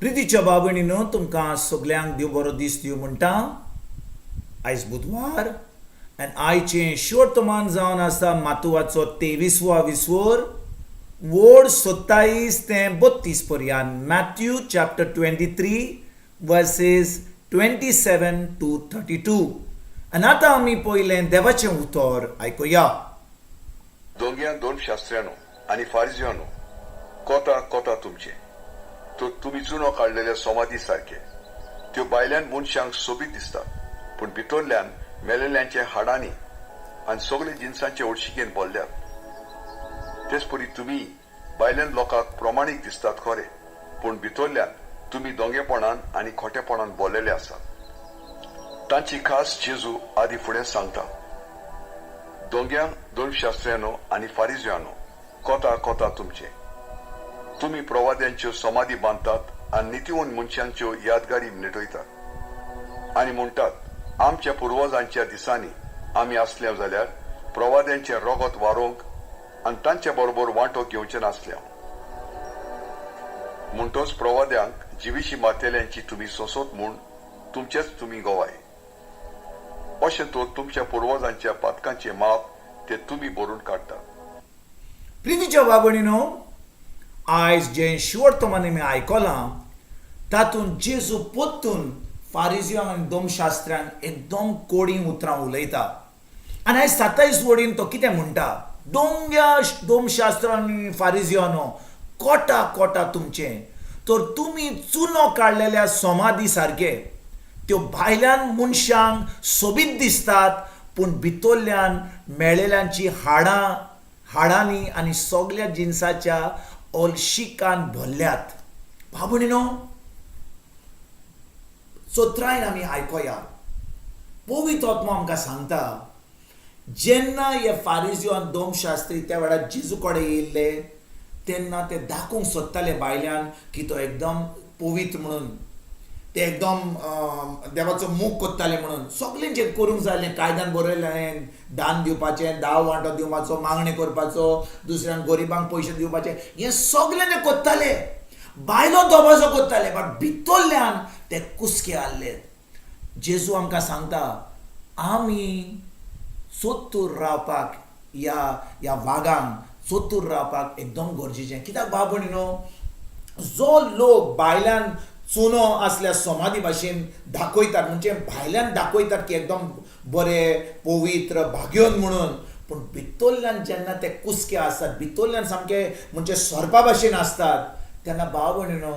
प्रितीच्या भाव-भयणीनो, तुमकां सगल्यांक देव बरो दीस दिवं म्हणटा. आयज बुधवार आनी आयचें शुवर्तमान जावन आसा मातुवाचो तेवीसवा विस्वोर, वोड 27 ते 32 पर्यंत, Matthew chapter 23 verses 27 to 32. आनी आतां आमी पयलें देवाचें उतर आयकुया. दोंग्या धर्मशास्त्र्यानो आनी फारिजियानो, कोता कोता तुमचें! तर तुमी चुनो काडलेल्या समाधी सारके. त्यो भायल्यान मनशांक सोबीत दिसतात, पूण भितरल्यान मेलेल्यांच्या हाडांनी आनी सगळे जिनसांचे हळशिकेन भरल्यात. तेच परी तुमी भायल्यान लोकांक प्रमाणीक दिसतात खरे, पूण भितरल्यान तुमी दोंगेपणान आनी खोटेपणान भरलेले आसात. तांची खास जेजू आदी फुडें सांगता, दोंग्या धर्मशास्त्र्यानो आनी फारिजियानो, कोता कोता तुमचें! तुमी प्रवाद्यांच्यो समाधी बांदतात आनी नितीवंत मनशांच्यो यादगारी नेटयतात आनी म्हणटात, आमच्या पुर्वजांच्या दिसांनी आमी आसले जाल्यार प्रवाद्यांचें रगत वारोवंक आनी तांच्या बरोबर वांटो घेवचे नासले. म्हणटच प्रवाद्यांक जिविशी मारतेल्यांची तुमी सोंसत म्हूण तुमचेच तुमी गवाय. अशें तर तुमच्या पुर्वजांच्या पातकांचे माप ते तुमी भरून काडटात. प्रितीच्या भाव-भयणीनो, आयज जें शुवर्तमान आमी आयकलां तातूंत जेजू परतून फारिजियांक आनी धर्मशास्त्र्यांक एकदम कोडी उतरां उलयता. आनी आयज 27 वडीन तो कितें म्हणटा? दोंग्या धर्मशास्त्र आनी फारिजियानो, कोटा कोटा तुमचें! तर तुमी चुनो काडलेल्या समाधी सारके. त्यो भायल्यान मनशांक सोबीत दिसतात, पूण भितरल्यान मेळेल्यांची हाडां हाडांनी आनी सगल्या जिनसाच्या हळशिकान भरल्यात. भाव-भयणीनो, चतुरायेन आमी आयकोया. पवित्र आत्मो आमकां सांगता, जेन्ना हे फारिजियो आनी धर्मशास्त्री त्या वेळार जेजू कडेन येयल्ले तेन्ना ते दाखोवंक सोदताले भायल्यान की तो एकदम पवित्र म्हणून, ते एकदम देवाचो मोग करताले म्हणून. सगळें जें करूंक जाय कायद्यान बरयलें, दान दिवपाचें, दाव वांटो दिवपाचो, मागणें करपाचो, दुसऱ्यांक गरिबांक पयशे दिवपाचे, हें सगळें ते करताले. बायलो दबाजो करताले, बट भितरल्यान ते कुसके आहले. जेजू आमकां सांगता, आमी चतूर रावपाक, ह्या ह्या वागांक चतूर रावपाक एकदम गरजेचें. कित्याक भाव न्हू, जो लोक भायल्यान चुनो आसल्या समाधी भाशेन दाखयतात, म्हणजे भायल्यान दाखयतात की एकदम बरे पवित्र भाग्योन म्हणून, पूण भितरल्यान जेन्ना ते कुसके आसतात, भितरल्यान सामके म्हणजे सोरपा भाशेन आसतात, तेन्ना भाव भयणीनो,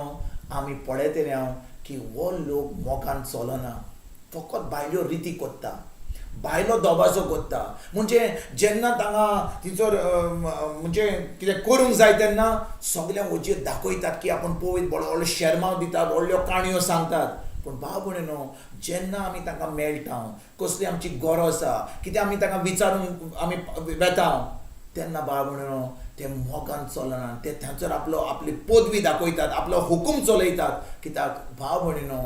आमी पळयतले हांव की हो लोक मोगान चलना, फकत भायल्यो रिती करता, भायलो दबाजो करता. म्हणजे जेन्ना तांगा थंयसर म्हणजे कितें करूंक जाय तेन्ना सगळ्या वचीर दाखयतात की आपूण पवित्र, व्हडलो व्हडलो शेरमांव दितात, व्हडल्यो काणयो सांगतात. पूण भाव भयणीनो, जेन्ना आमी तांकां मेळटा, कसली आमची गरज आसा, कितें आमी तांकां विचारूंक आमी वेता, तेन्ना भाव भयणीनो, ते मोगान चलना. ते थंयसर आपलो आपली पदवी दाखयतात, आपलो हुकूम चलयतात. कित्याक भाव भयणीनो,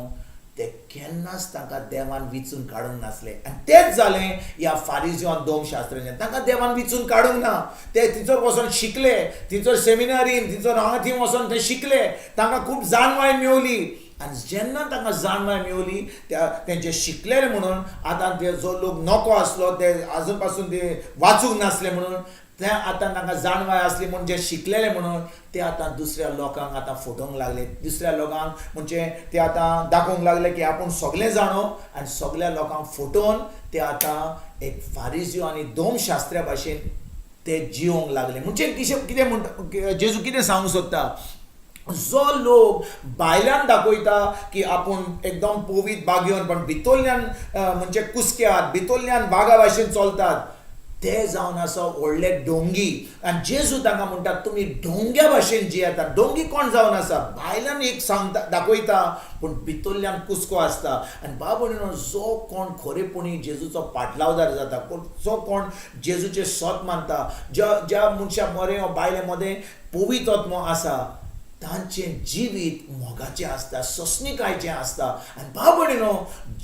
ते केन्नाच तांकां देवान विचून काडूंक नासले. आनी तेंच जालें ह्या फारिजियो आनी धर्मशास्त्राचें. तांकां देवान विचून काडूंक ना. ते थंयसर वचोन शिकले, थंयसर सेमिनारीन, थंयसर हांगा थंय वचोन ते शिकले, तांकां खूब जाणवाय मेवली. आनी जेन्ना तांकां जाणवाय मेवली, त्या तेंचे शिकलेले म्हणून आतां ते जो लोक नको आसलो, ते आजून पासून ते वाचूंक नासले म्हणून, ते आतां तांकां जाणवाय आसली म्हूण, जे शिकलेले म्हणून, ते आतां दुसऱ्या लोकांक आतां फटोवंक लागले. दुसऱ्या लोकांक म्हणजे ते आतां दाखोवंक लागले की आपूण सगळें जाणो. आनी सगळ्या लोकांक फटोवन ते आतां एक फारिजियो आनी धर्मशास्त्र्या भाशेन ते जिवंक लागले. म्हणजे कितें कितें म्हणटा जेजू, कितें सांगूंक सोदता? जो लोक भायल्यान दाखयता की आपूण एकदम पवित्र बागयोन, पण भितरल्यान म्हणजे कुसक्यात, भितरल्यान वागा भाशेन चलतात, ते जावन आसा व्हडले डोंगी. आनी जेजू तांकां म्हणटात, तुमी डोंग्या भाशेन जियेतात. डोंगी कोण जावन आसा? भायल्यान एक सांगता, दाखयता, पूण भितरल्यान कुसको आसता. आनी बाबा, जो कोण खरेपणी जेजूचो पाटलावदार जाता, जो कोण जेजूचें सत मानता, ज्या ज्या मनशा मरें वा बायले मदें पवित्र आत्मो आसा, तांचें जिवीत मोगाचें आसता, सोंसणिकायेचें आसता. आनी भाव भयणीनो,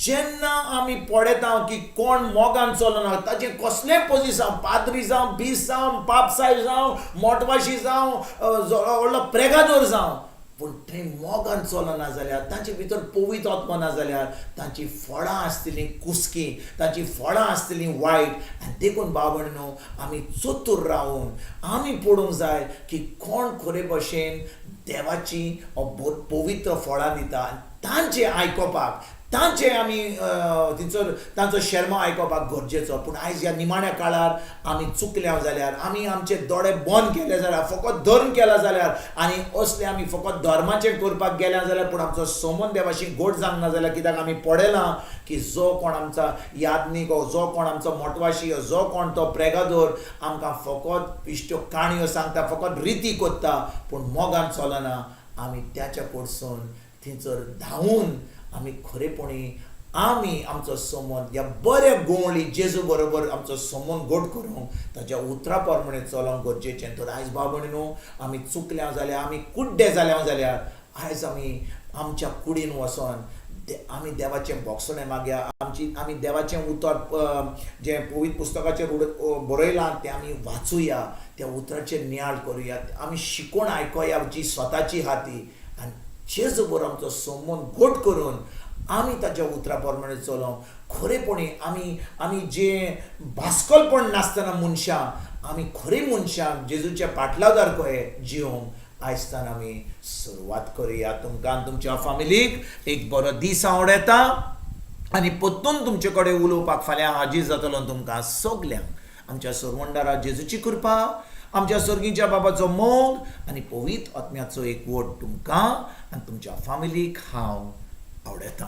जेन्ना आमी पळयता की कोण मोगान चलना, ताचें कसलेंय पोजिसांव, पाद्री जावं, बीस जावं, पापसाय जावं, मोटवाशी जावं, व्हडलो प्रेगादोर जावं. पूण थंय मोगान चलना जाल्यार, तांचे भितर पवित्र आत्मो ना जाल्यार तांची फळां आसतलीं कुसकी, तांची फळां आसतलीं वायट. आनी देखून भाव भयणीनो, आमी चतूर रावून आमी पळोवंक जाय की कोण खरे भशेन देवाची पवित्र फळां दिता आनी तांचें आयकोपाक, तांचें आमी थंयसर तांचो शेर्मांव आयकोपाक गरजेचो. पूण आयज ह्या निमाण्या काळार आमी चुकल्या जाल्यार, आमी आमचे दोळे बंद केले जाल्यार, फकत धर्म केला जाल्यार आनी असले आमी फकत धर्माचें करपाक गेल्या जाल्यार, पूण आमचो समन देवाशी गोड जावंक ना जाल्यार, कित्याक आमी पळयलां की जो कोण आमचा यादनीक, जो कोण आमचो मोटवाशी, जो कोण तो प्रेगादोर आमकां फकत पिश्ट्यो काणयो सांगता, फकत रिती करता, पूण मोगान चलना. आमी त्याच्या कडसून थंयसर धांवून आमी खरेपणी आमी आमचो समन ह्या बऱ्या गोंवळी जेजू बरोबर आमचो समन गोड करूंक ताच्या उतरा प्रमाणे चलोवंक गरजेचें. तर आयज भाव भयणीनो, आमी चुकल्या जाल्यार, आमी कुड्डे जाल्या जाल्यार, आयज आमी आमच्या कुडीन वचोन आमी देवाचें भोगसणें मागया. आमची आमी देवाचें उतर जें पवित्र पुस्तकाचेर बरयलां तें आमी वाचुया, त्या उतराचेर नियाळ करुया, आमी शिकोवन आयकोया जी स्वताची आहा ती, आनी जेजू बरोबर आमचो संबंद घट करून आमी ताच्या उतरा प्रमाणे चलोवंक खरेपणी आमी आमी जे भास्कलपण नासतना मनशां, आमी खरी मनशां जेजूच्या पाटलादार कहे जिवंक आयजतान आमी सुरवात करुया. तुमकां आनी तुमच्या फामिलीक एक बरो दीस आवडटा आनी परतून तुमचे कडेन उलोवपाक फाल्यां हाजीर जातलो. तुमकां सगल्यांक आमच्या सरवंडारा जेजूची कृपा, आमच्या सर्गीच्या बाबाचो मोग आनी पवित्र आत्म्याचो एक वोट तुमकां आनी तुमच्या फामिलीक हांव आवडटा.